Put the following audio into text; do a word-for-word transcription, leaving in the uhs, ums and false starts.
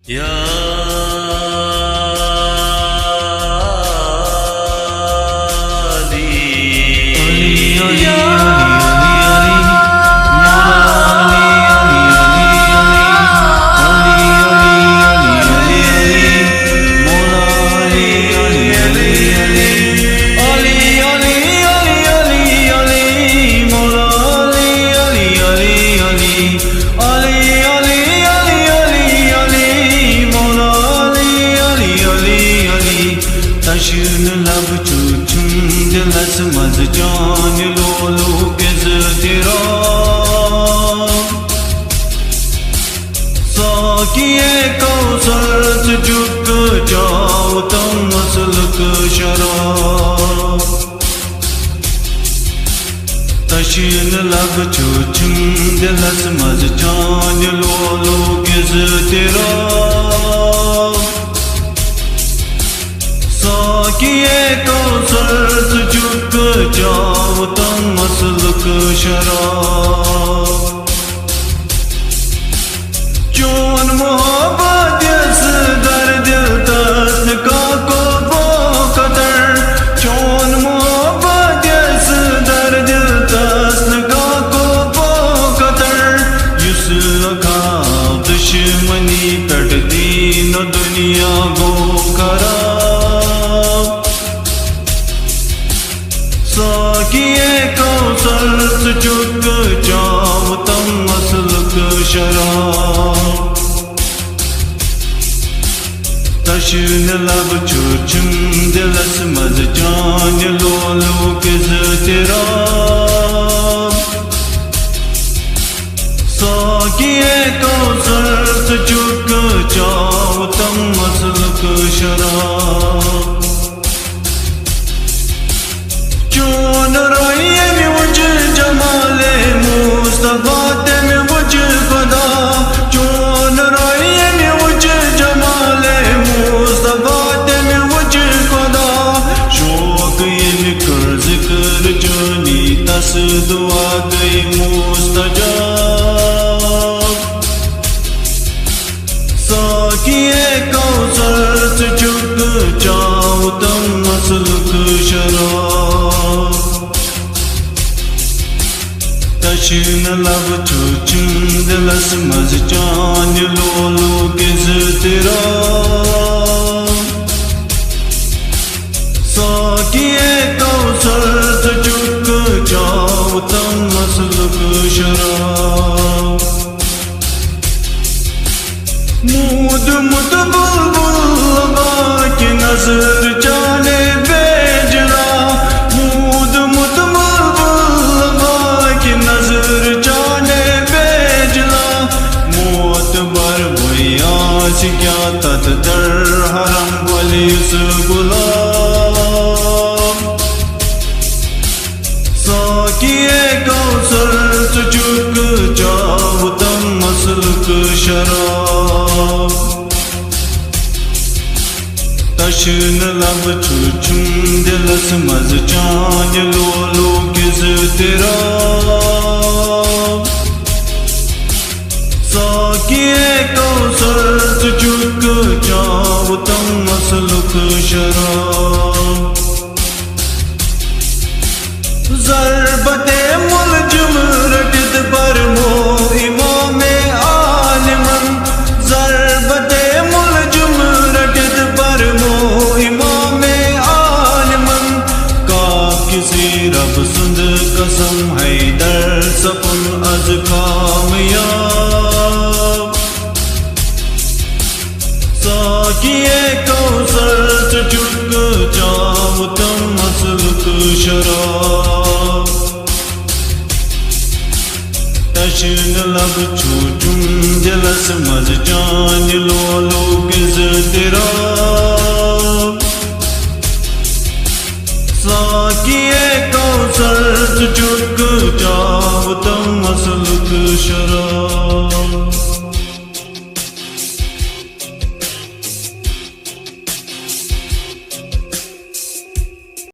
یا علی، علی، علی، علی، علی، علی، مولا علی، علی، علی، علی، مولا علی، علی، علی، علی، علی، علی، علی، علی، مولا علی، علی، علی، علی۔ علی، علی، علی، علی، علی، مولا علی، علی، علی، علی۔ تشنہٕ لب چھُ چھُم دِلس منٛز چانہِ لولُک اضطراب۔ ساقیے کوثر، ژٕ چھُکھ چاوٕ تہٕ مسلک شراب۔ تشنہٕ لب چھُ چھُم دِلس منٛز چانہِ لولُک اضطراب۔ ساقیے کوثر، ژٕ چھُکھ چاوٕ تہٕ مسلک شراب۔ چون محبت یس در دل تس نہ کانٛہہ کوبو قدر۔ چون محبت یس در دل تس نہ کانٛہہ کوبو قدر۔ یُس اکھا دشمنی پٮ۪ٹھ دین و دنیا گوٚو خراب۔ ساقیے کوثر، ژٕ چھُکھ چاوٕ تہٕ مسلک شراب۔ تشنہٕ لب چھُ چھُم دِلس منٛز چانہِ لولُک اضطراب۔ ساقیے کوثر، ژٕ چھُکھ چاوٕ تہٕ مسلک شراب۔ چون رویے مےٚ وُچھ جمالے مصطفیٰ، تٔمۍ وُچھ خدا۔ چون رویے مےٚ وُچھ جمالے مصطفیٰ، تٔمۍ وُچھ خدا۔ شوق ییٚمہِ کٔر ذکر چٲنی، تس دعا گٔے مستجاب۔ ساقیے کوثر، ژٕ چھُکھ چاوٕ تہٕ مسلک شراب۔ تشنہٕ لب چھُ چھُم دِلس منٛز چانہِ لولُک اضطراب۔ ساقیے کوثر، ژٕ چھُکھ چاوٕ تہٕ مسلک شراب۔ موٗدمُت بُلبُل باقی نظر چانے بیجلا۔ موٗدمُت بُلبُل باقی نظر چانے بیجلا۔ موت بر بوئی آسہِ کیٛاہ تتھ در حرم ولی یُس غلام۔ ساقیے کوثر، ژٕ چھُکھ چاوٕ تہٕ مسلک شراب۔ تشنہٕ لب چھُ چھُم دِلس منٛز چانہِ لولُک اضطراب۔ ساقیے کوثر، ژٕ چھُکھ چاوٕ تہٕ مسلک شراب۔ ضربت ملجم رٹت برمو امام عالمن۔ ضربت ملجم رٹت برمو امام عالمن۔ کاف کسی رب سند قسم حیدر سپن از کامیاب۔ ساقیے کوثر، ژٕ چھُکھ چاوٕ تہٕ مسلک شراب۔ تشنہٕ لب چھُ چھُم دِلس منٛز چانہِ لولُک اضطراب۔ ساقیے کوثر، ژٕ چھُکھ چاوٕ تہٕ مسلک شراب۔